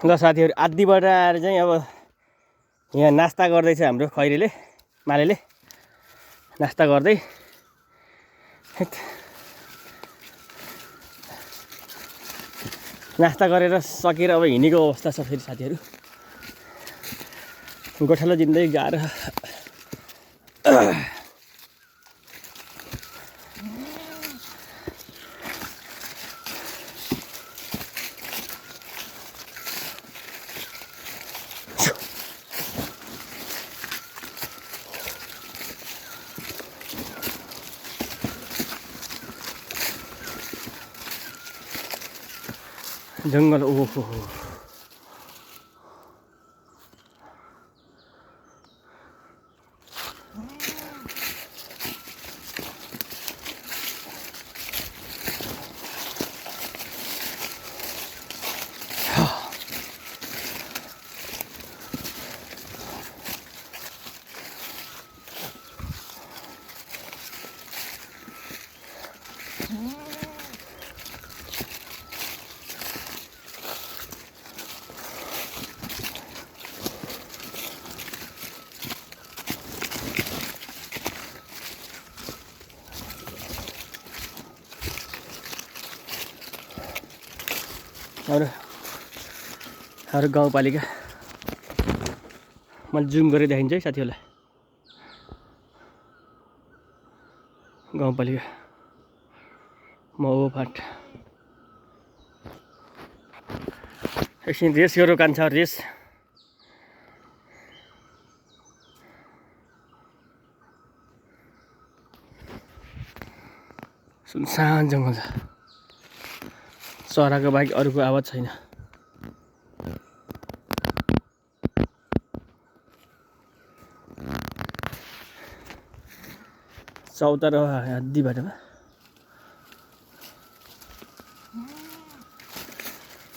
ल साथीहरु आदिबाट आएर चाहिँ अब यहाँ नास्ता गर्दैछ हाम्रो खैरेले मालेले नास्ता गर्दै नास्ता गरेर सकेर अब हिँडेको अवस्था छ फेरि साथीहरु गोठालो जिन्दगी गाह्रो जंगल ओहो हाम्रो गाउँपालिका मैले जुम गरेर देखाइन्छ है साथीहरुलाई गाउँपालिका मौफाट एकछिन रेस गरौँ कान्छ रेस सुनसान जङ्गल छ चराको बाहेक अरूको आवाज छैन चौतारो हद्दी बाटोमा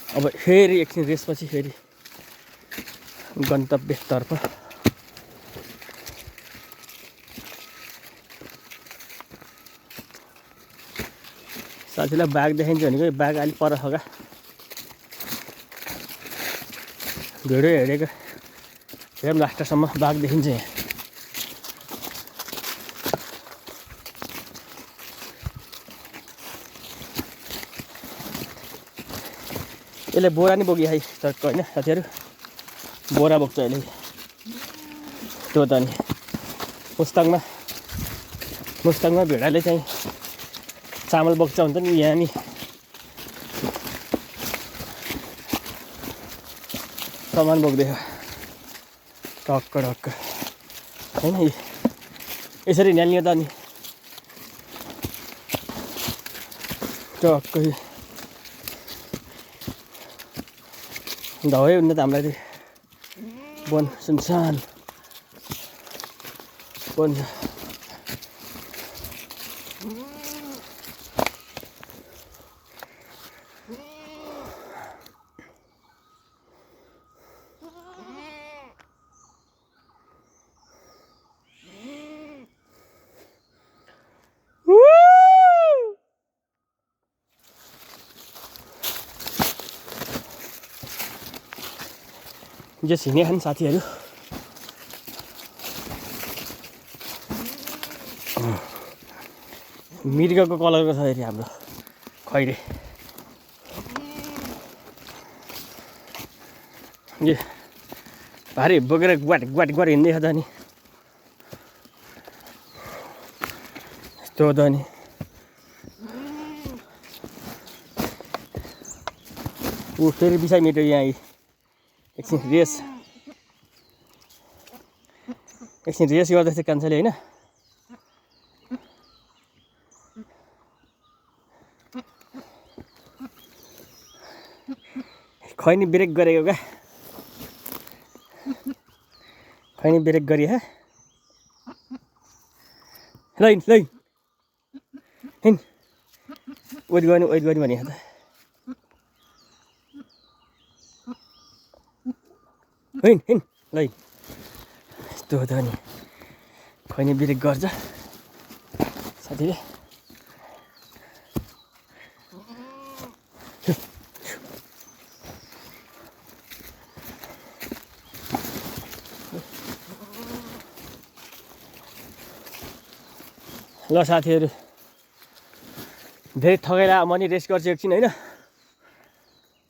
अब फेरि एकछिन रेसपछि फेरि गन्तव्यतर्फ साथीलाई बाघ देखाइन्छ भनेको बाघ अलि पर छ क्या भिडियो हेरेको हेरौँ लास्टसम्म बाघ देखिन्छ यहाँ यसले बोरा नि बोकी है चक्क होइन साथीहरु बोरा बोक्छ अहिले त्यो त नि मुस्ताङमा भेडाले चाहिँ चामल बोक्छ हुन्छ नि यहाँ नि सामान बोक्दैछ टक्क टक्क हैन यसरी न्याल्ने त नि टक्क धवै हुन्न त हामीलाई वन सुनसान वन जे सिने खान साथीहरु मिर्गको कलरको छ हेरि हाम्रो खैरे ये भारी बोकेर ग्वाट हिँड्दै छ त नि यस्तो त नि ऊ फेरि बिसाइ मेट्यो यहाँ एकछिन रेस गर्दैछ कान्छाले हैन खैनी ब्रेक गरेको क्या खैनी ब्रेक गरी है ल हिँड वेट गर्नु भने त हिँड ल यस्तो हो त नि खैनी ब्रेक गर्छ साथीले ल साथीहरू धेरै थकाइला म नि रेस्ट गर्छु एकछिन होइन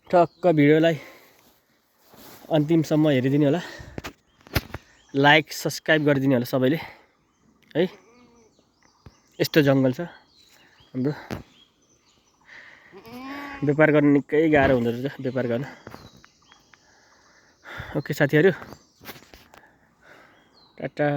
टक्क भिडियोलाई अन्तिमसम्म हेरिदिनु होला लाइक सब्सक्राइब गरिदिनु होला सबैले है यस्तो जङ्गल छ हाम्रो व्यापार गर्न निकै गाह्रो हुँदो रहेछ व्यापार गर्न ओके साथीहरू टाटा